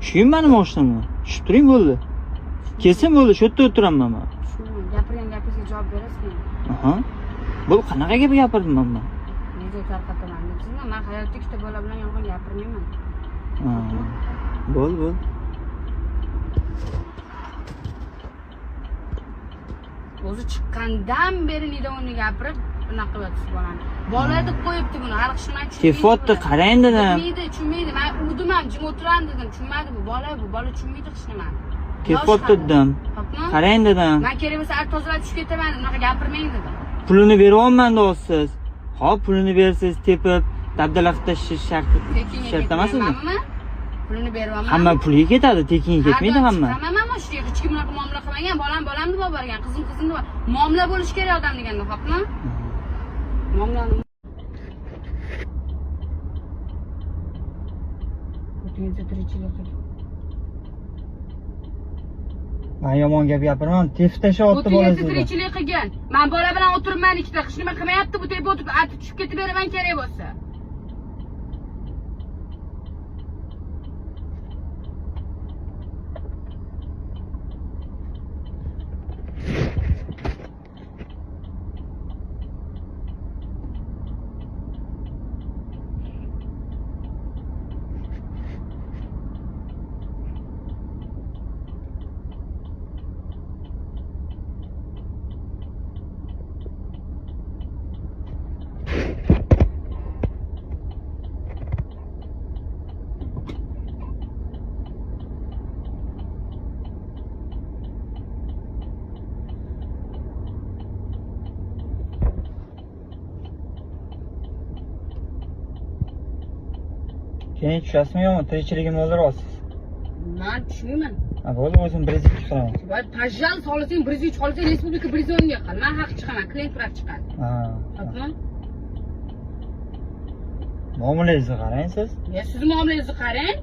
Tushing mani mashinamdan. Tushib turing bo'ldi. Kelsin bo'ldi, shu yerda o'tiraman man. Tushunmayman. Gapirgan gapingizga javob berasizmi? Aha. Bu qanaqa gap gapirdim man? Video tarqataman debsiz-da, man hayotda ikkita bola bilan yolg'on gapirmayman. Ha. Bo'ldi, bo'ldi. O'zi chiqqandan beri uni gapirib, bunaqa qilyapsiz bolani. Bola deb qo'yibdi buni, hali hech nimani tushunmaydi. Tepyapti, qarang dedim. Bilmaydi, tushunmaydi. Men urdim ham, jim o'tiraman dedim, tushunmadi bu bola, bu bola tushunmaydi hech nimani. Tepyapti dedim. Topmi? Qarang dedim. Men kerak bo'lsa art tozalab tushib ketaman, unaqa gapirmang dedim. Pulini beryapman deyapsiz. Hop, pulini bersangiz tepib, dabdala qilib tashlash shart Tekinga shart emasmi? ketmaymanmi? Pulini beryapman. Hamma pulga ketadi, tekinga ketmaydi hamma. Hamma mana shu hech kim bunaqa muomala qilmagan, bolam bolam deb olib borgan, qizim qizim deb. Muomala bo'lishi kerak odam deganda, hopmi? Muomalani O'tingizda tirikchilik qiling. Men yomon gap gapirman, tepib tashlayapti bola O'tingizda sizni. tirikchilik qilgan. Men bola bilan o'tiribman ikkita, hech nima qilmayapti, bu tepa o'tirib, atib tushib ketib beraman kerak bo'lsa. Keyin tushasizmi yo'qmi? Tirikchiligimni o'ldiryapsiz. Men tushunmayman. Ha, bo'ldi, o'zim 102 qilaman. Voy, пожалуйста, xohlasang 103, xohlasang respublika 110 ga qil. Men haq chiqaman, klient vrach chiqadi. Ha. Topmi? Muomalangizni qarang siz. Ya siz muomalangizni qarang.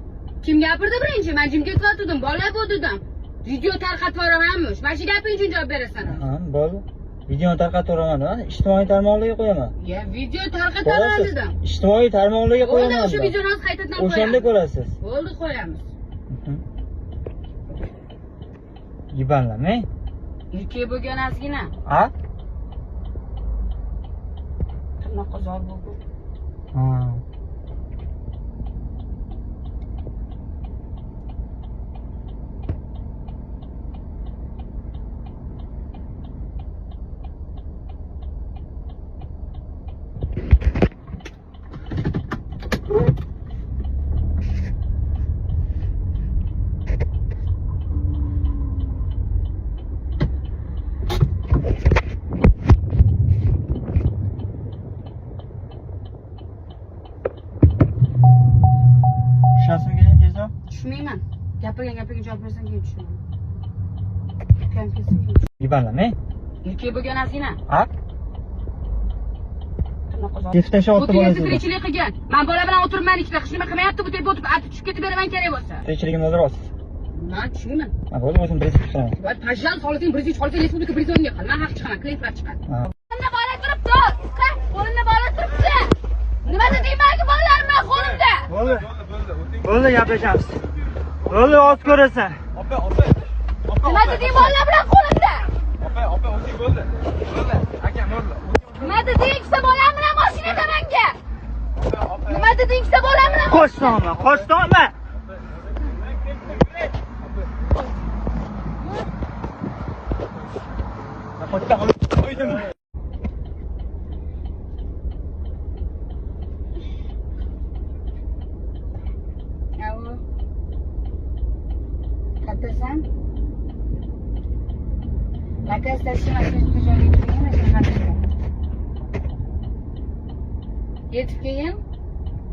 Kim gapirdi birinchi? Men jim ketayotgandim, bola bu dedim. Video tarqatib yuboramanmish. Mana shu gaping uchun javob berasan. Ha, bo'ldi. Videoni tarqataveraman, ha? Ijtimoiy tarmoqlarga qo'yaman. Ya video tarqataman Ko'rasiz. dedim. Ijtimoiy tarmoqlarga Bo'ldi, qo'yaman. o'sha videoni hozir qaytadan qo'yamiz. O'shanda ko'rasiz. Bo'ldi, qo'yamiz. Yibanlamang. Erkak bo'lgan ozgina. Ha? Tirnoqqa zor bo'ldi. Ha. Tushasizmi keyin tezroq? Tushmayman. Gapirgan gapiga javob bersang keyin tushaman. Ukam kelsin keyin. Yibanlamang. Erkak bo'lgan ozgina. Ha? Tirnoqqa zor. Tepib tashlayapti bola O'tingizda sizni. tirikchilik qilgan. Men bola bilan o'tiribman ikkita, hech nima qilmayapti, bu tepa o'tirib, atib tushib ketib beraman kerak bo'lsa. Tirikchiligimni o'ldiryapsiz. Men tushunmayman. Ha, bo'ldi, o'zim 102 qilaman. Voy, пожалуйста, xohlasang 103, xohlasang respublika 110 ga qil. Men haq chiqaman, klient vrach chiqadi. Ha. Qo'limda bola turibdi. Qo'limda bola turibdi. Nima deding menga bolalarim bilan qo'limda? Bo'ldi. Bo'ldi, gaplashamiz. Bo'ldi, oz ko'rasan. Opa, opa. Opa. Nima deding bolalar bilan qo'limda? Opa, opa, o'ting bo'ldi. Bo'ldi. Aka, bo'ldi. Nima deding ikkita bolam bilan mashinada menga? Opa, opa. Nima deding ikkita bolam bilan? Qo'shtonma, qo'shtonma. Qo'ydim. Alo. Qayerdasan? Заказ tashima bitta joyga kelgan, shaharga. Yetib kelgin.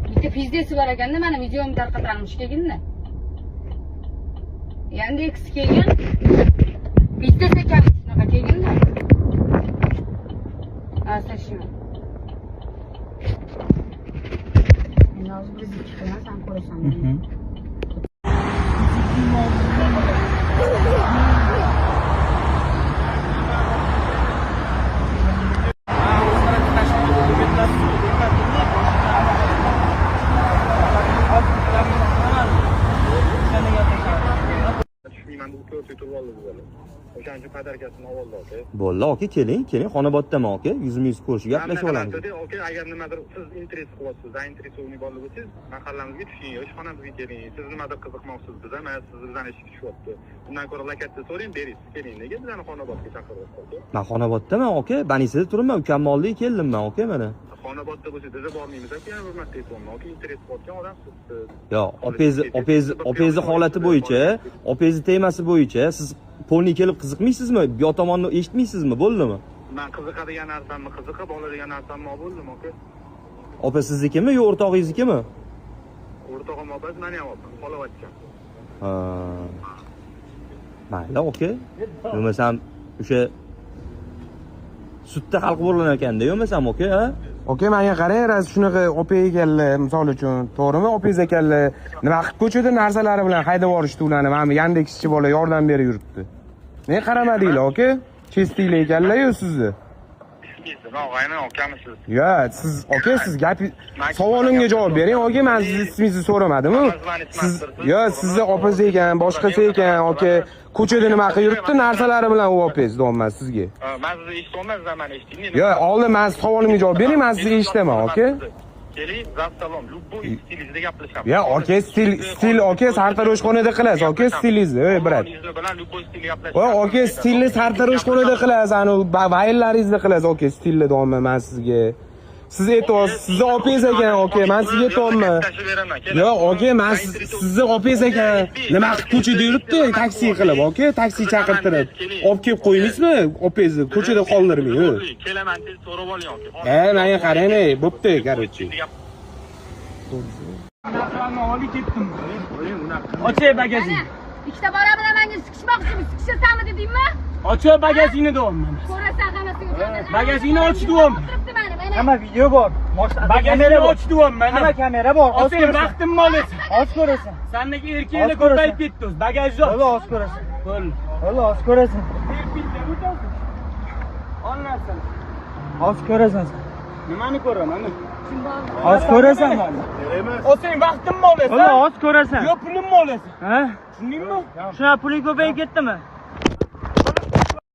Bitta pizdesi bor ekanda, mana videomni tarqatarmish kelginda. Yandex kelgin. Pizdesi ekan shunaqa kelginda. Ha, tashima. Endi hozir 102 qilaman, san ko'rasan. turib oldi bu bola. O'shaning uchun подарка sini oldi aka. Bo'ldi aka, keling, keling, Xonoboddaman aka, yuzma yuz ko'rishib gaplashib olamiz. Aka, agar nimadir siz интерес qilyapsiz, заинтересованный bola bo'lsangiz, mahallamizga tushing, ishxonamizga keling. Siz nimadir qiziqmoqsiz, biz emas, siz bizani eshik tushyapti. Undan ko'ra lokatsiya so'rang, bering, siz keling. Nega bizani Xonobodga chaqiryapsiz aka? Man Xonoboddaman aka, больница da turibman, ukamni oldiga keldim man aka mana. Xonobodda bo'lsa biz bormaymiz aka, yana bir marta aytyapman. Aka, интерес qilayotgan odamsiz siz. Yo'q, opengizni holati bo'yicha, opengizni temasi bo'yicha siz полный kelib qiziqmaysizmi? Bu yoq tomonni eshitmaysizmi? Bo'ldimi? Men qiziqadigan narsamni qiziqib, oladigan narsamni olib bo'ldim aka. Opa siznikimi yo o'rtog'ingiznikimi? O'rtog'im opasi, meni ham opam, xolavachcham. Ha. Mayli, aka. Bo'lmasam o'sha sudda hal qilib bo'lar ekanda, bo'lmasam aka, ha? Aka, menga qarang, rost shunaqa opa ekanlar, misol uchun, to'g'rimi? Opangiz ekanlar, nima qilib ko'chada narsalari bilan haydab yuborishdi ularni. Mana bu Yandexchi bola yordam berib yuribdi. Ne qaramadinglar, aka? Chestinglar ekanlar-yu sizni. Ismingiz nima, og'ayni, akamisiz? Yo, siz aka, siz gap savolimga javob bering, aka, men sizni ismingizni so'ramadim-u. Siz yo, sizni opangiz ekan, boshqasi ekan, aka, ko'chada nima qilib yuribdi narsalari bilan u opangiz deyapman sizga. Men sizni eshityapman, siz ham meni eshiting. Yo, oldin men savolimga javob bering, men sizni eshitaman, aka. Keling, zassalom, любой stilingizda gaplashamiz. Ya, aka, stil aka, sartaroshxonada qilasiz, aka, stilingizni, ey брат. Olingizni bilan любой stil gaplashamiz. Voy, aka, stilni sartaroshxonada qilasiz, anu vaynlaringizni qilasiz, aka, stilni deyapman men sizga. Siz aytyapsiz, sizni opangiz ekan, aka, men sizga aytyapman. Yo'q, aka, men sizni opangiz ekan. Nima qilib ko'chada yuribdi, taksi qilib, aka, taksi chaqirtirib. Olib kelib qo'ymaysizmi, opangizni ko'chada qoldirmay, u. Kelaman, tez so'rab oling aka. E, menga qarang, ey, bo'pti, короче. Narsalarni olib ketdim. Ochay bagajingni. Mana ikkita bola bilan menga sikishmoqchimi? Sikishasanmi dedingmi? Ochay bagajingni deyapman. Ko'rasan hammasiga. Bagajingni och deyapman. O'tiribdi mani, mana. Hamma video bor. Bagajingni och deyapman. Hamma kamera bor. Oz Sen ko'rasan. vaqtimni olasan. Oz ko'rasan. Sandagi erkaklar Oz ko'rasan. ko'payib ketdi o'zi. Bagajni och. Valla oz ko'rasan. Bo'ldi. Valla oz ko'rasan. Ol narsani. Oz ko'rasan sen. Nimani ko'raman? Oz ko'rasan. O sen vaqtimni olasan. Valla oz ko'rasan. Yo pulimni olasan. Ha? Tushundingmi? Shunaqa puling ko'payib ketdimi?